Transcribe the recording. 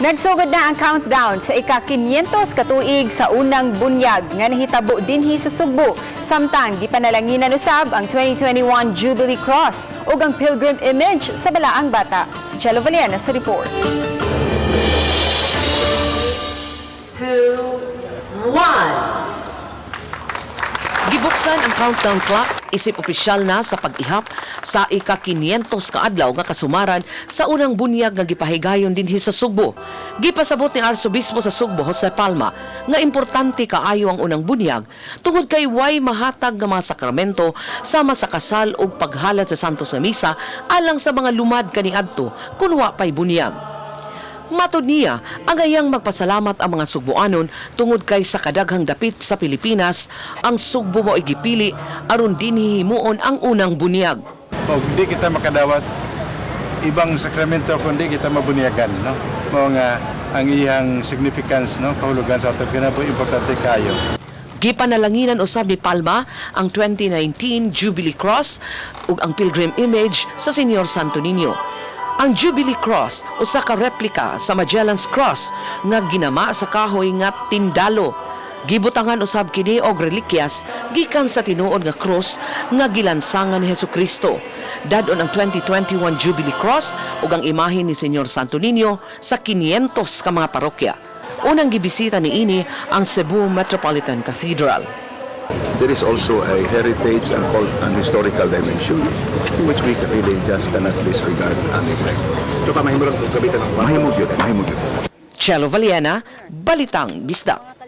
Nagsugod na ang countdown sa ika-500 katuig sa unang bunyag nga nahitabo dinhi sa Sugbo. Samtang gipanalanginan usab ang 2021 Jubilee Cross ug ang Pilgrim Image sa Balaang Bata. Si Chelo Valiana sa report. Two, one. Gibuksan ang countdown clock isip opisyal na sa pag-ihap sa ika-500 ka adlaw nga kasumaran sa unang bunyag nga gipahigayon dinhi sa Sugbo. Gipasabot ni Arsobispo sa Sugbo Jose Palma nga importante kaayo ang unang bunyag tungod kay way mahatag nga mga sakramento sama sa kasal ug paghalad sa Santos nga Misa alang sa mga lumad kaniadto kun wa pay bunyag. Matod niya, angayang magpasalamat ang mga Sugboanon tungod kay sa kadaghang dapit sa Pilipinas, ang Sugbo mo gipili aron dinhi himuon ang unang bunyag. O di kita makadawat ibang sakramento kundi kita mabunyagan, no? Mao nga ang iyang significance, no, kahulugan sa atong kinabuhi, importante kayo. Gipanalanginan usab ni Palma ang 2019 Jubilee Cross ug ang Pilgrim Image sa Señor Santo Niño. Ang Jubilee Cross usa ka replika sa Magellan's Cross nga ginama sa kahoy nga tindalo. Gibutangan usab kini og relikyas gikan sa tinuod nga krus nga gilansangan ni Hesukristo. Dad-on ang 2021 Jubilee Cross ug ang imahe ni Señor Santo Niño sa 500 ka mga parokya. Unang gibisita niini ang Cebu Metropolitan Cathedral. There is also a heritage and historical dimension which we really just cannot disregard and neglect. Ito pa mahimo lang kung gamitan ng Mahimo gyud, mahimo gyud. Chelo Valiena, Balitang Bisdak.